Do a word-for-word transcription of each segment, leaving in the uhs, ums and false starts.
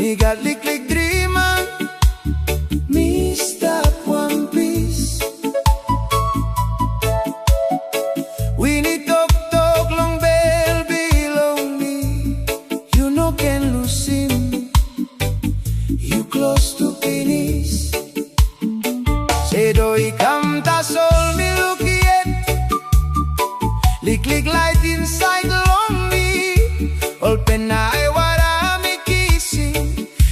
Mi gat liklik driman, mi stap wanpis. Wini toktok long bel bilong mi, yu no ken lusim, yu klostu pinis. Sedo i kam tasol mi luk yet. Liklik lait insait long mi. Olpen na aiwara mi kisim.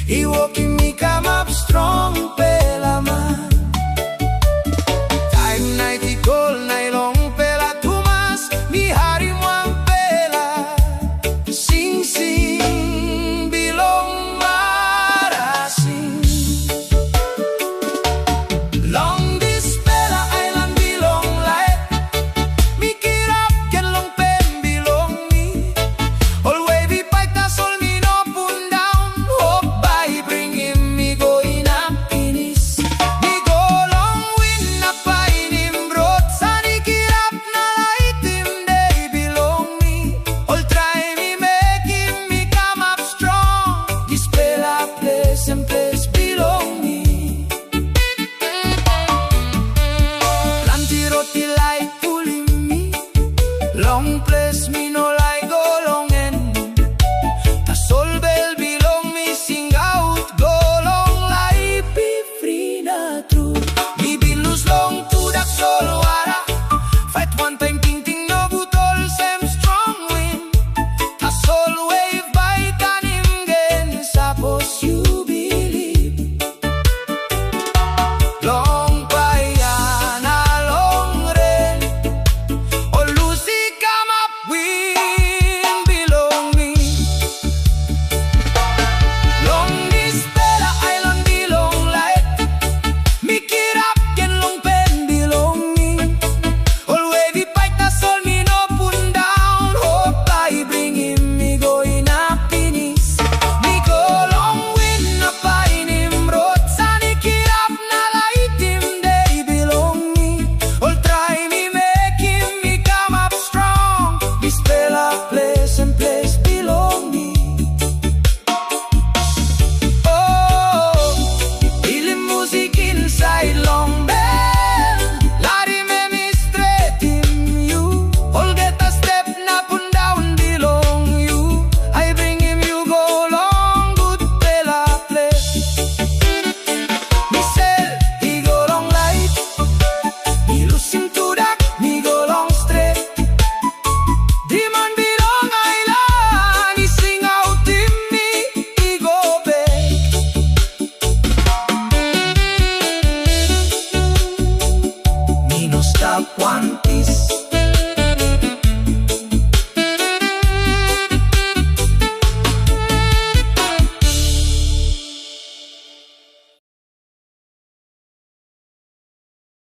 I wokim mi kamap strongpela man. Taim nait i kol na i longpela tumas, mi harim wanpela singsing bilong marasin. Long dispela ailan bilong lait, mi kirap gen long pen bilong mi. Ol we i pait tasol mi no pundaun, hop bai i bringim mi go inap pinis. Mi go long win na painim rot, san i kirap na laitim de bilong mi. Ol traim i mekim mi kamap strong. Dispela ples em ples bilong mi. Planti rot i laik pulim mi long ples mi no laik go long en. Tasol bel bilong mi singaut go long laip i fri na tru. Mi bin lus long tudak solwara, fait wantaim tingting nogut olsem strong win. Tasol wave bai tanim gen, sapos yu bilip. Long paia na long ren, ol lus i kamap win bilong mi. Long dispela ailan bilong lait, mi kirap gen long pen bilong mi. Ol we i pait tasol mi no pundaun, hop bai i bringim mi go inap pinis. Mi go long win na painim rot, san i kirap na laitim de bilong mi. Ol traim i mekim mi kamap strong. Dispela ples em ples bilong mi. Oh, pilim musik insait long bel, larim em i stretim yu. Olgeta step na pundaun bilong yu, bai bringim yu go long gutpela ples. Mi sel i go long lait, mi lusim tudak, mi go long stret. Driman bilong ailan i singautim mi i go bek. Mi no stap wanpis.